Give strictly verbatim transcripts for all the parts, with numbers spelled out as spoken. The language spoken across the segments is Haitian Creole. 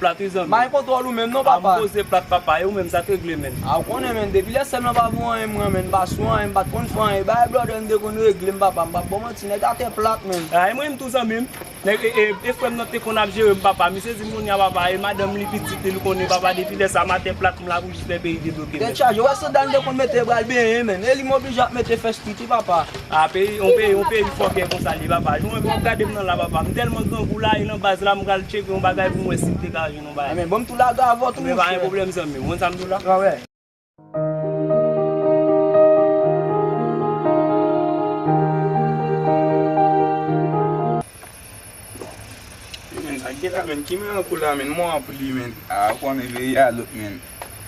Plat wi zanmi. M pa gen kontwòl ou menm non, papa. A, m poze plat, papa. E ou menm, sa k regle, menn? A, ou konnen, menn, depi lè sè m nan pa voye anyen mwen, menn, m pa sou anyen, m pa t konn fè anyen. Bay blòdè, m te konn regle m, papa. M p ap ba w manti, nèg atè plat, menn. A, e mwen menm tou, zanmi m. Nèg, e, e, e frè m nan te konn ap jere m, papa. Misye di m kounye a, papa, e madanm li, pitit li, li konnen, papa, depi lè sa, m atè plat, m la pou jis lè peyi debloke, menn. Tèt chaje, ou wè sandal m te konn mete pral benyen, menn. E li m oblije ap mete fè Titi, papa. A, peyi, yon peyi, yon peyi fòkè konsa li, papa. Jan w ap gade m nan la, papa. M tèlman grangou la, e nan baz la, m pral tcheke yon bagay pou m wè si m te ka jwenn yon bagay. Ebyen, bon, m tou lage avè w tou, monchè. Men pa gen pwoblèm, zanmi m. Ou konn sa m di w la? A, wè. Menn, sa k gen la, menn? Ki men an kou la, menn? Mò ap li, menn. A, ou konnen peyi a lòt, menn.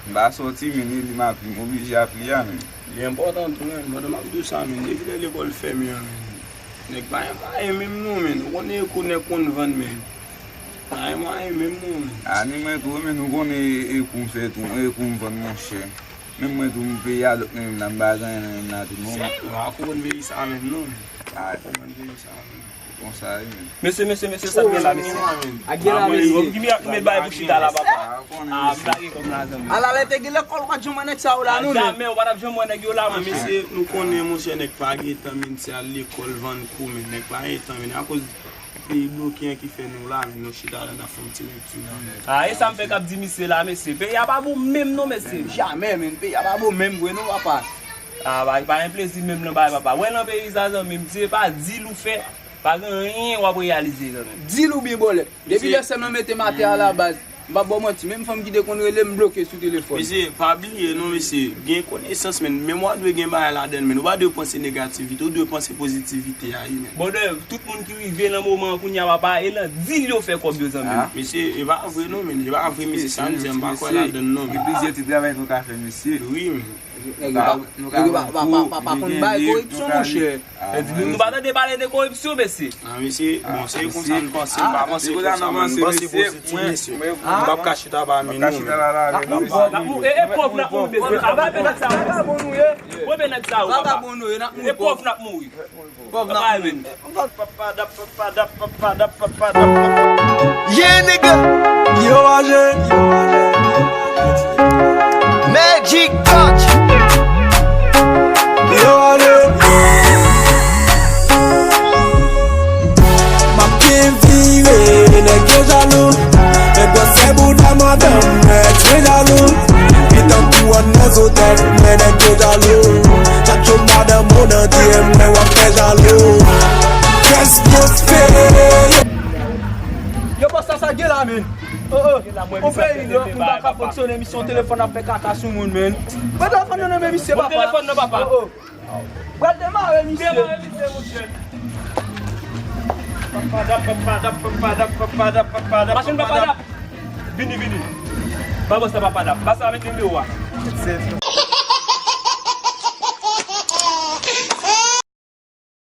M pa sòti, menn, e li m ap li, m oblije ap li a, menn. Li enpòtan tou, menn. Pandan m ap di w sa, menn, depi lè lekòl fèmen an, menn, nèg pa gen mwayen menm non, menn. Ou konnen e kou nèg konn vann, menn. Pa gen mwayen menm non, menn. A, ni mwen tou, menn, ou konnen e, e kou m fè tou, e kou m vann, monchè. Menm mwen tou, m peyi a lòt, menm la, m pa gen anyen nan men m la tou, non. Sèl, a, konprann peyi sa menm, non, menn. A, konprann peyi sa menm. Konsa wi, menn. Mesye, mesye, mesye, sa gen la, mesye. A, gen la, mesye. Ou ki met bay pou chita la, papa. A, m lage kòm la, zanmi. Ala lè te gen lekòl, ou pa t janm wè nèg sa yo la, non, menn. Jamè, ou pa t ap janm wè nèg yo la, monchè. Mesye, nou konnen, monchè, nèg pa gen tan, menn, se al lekòl, vann kou, menn, nèg pa gen tan, menn, akoz peyi bloke an ki fè nou la, menn, nou chita la, n ap fè yon ti lekti la, menn. A, e sa m fèk ap di misye la, mesye. Peyi a pa bon menm non, mesye. Jamè, menn, peyi a pa bon menm vre non, papa. A, pa, pa gen plezi menm nan bagay, papa. Wè nan peyi sa, zanmi m, se pa dil ou fè, pa gen anyen w ap reyalize, zanmi m. Dil oubyen bòlèt. Depi lè sè m nan mete m atè a la baz, m p ap ba w manti, menm fanm ki te konn rele m bloke sou telefòn. Mesye, pa bliye non, mesye. Gen konesans, menn. Memwa dwe gen bagay ladan l, menn. Ou pa dwe panse negativite, ou dwe panse pozitivite a, wi, menn. Bon, dayè, tout moun ki rive nan moman an kounye a, papa, e nan dil yo fè kòb yo, zanmi m. A, mesye, e pa vre non, menn. E pa vre, mesye, sa m di a, m pa kwè ladan l non, menn. Gen plizyè ti travay nou ka fè, mesye. Wi, menn. Nèg yo pa, nèg yo pa, pa, pa, pa, pa konn bay koripsyon, monchè. E di, nou pa tande pale de koripsyon, mesye. A, mesye, bon, se konsa nou panse, nou pa panse konsa, men nou panse pozitif, mesye. Nou p ap ka chita pami nou, men. N ap mouri, n ap mouri, e, e pòv n ap mouri, mesye. A, bay benèt sa yo, mesye. Pran benèt sa yo, papa. E pòv n ap mouri. Pòv n ap mouri. Yeah, nigga. Yo, age. Magic touch. Yo, age. M ap byen vire, nèg yo jalou. Nèg yo sè bouda madanm, nèg yo jalou. Pitan kou an nan zotèl, men nèg yo jalou. Chak jou madanm ou nan D M, men w ap fè jalou. Kès post fè. Yo, bòs, sa, sa gen la, men. Oh, oh. On peyi, non, moun pa ka fonksyone, misye yon telefòn ap fè kaka sou moun, men. Pran telefòn nan, men, misye, papa. Telefòn nan, papa. Oh, oh. Pral demare, misye. Demare, misye, monchè. Machin papa Dap. Vini, vini. Ba bòs la papa Dap. Ba sa avèk nimewo a.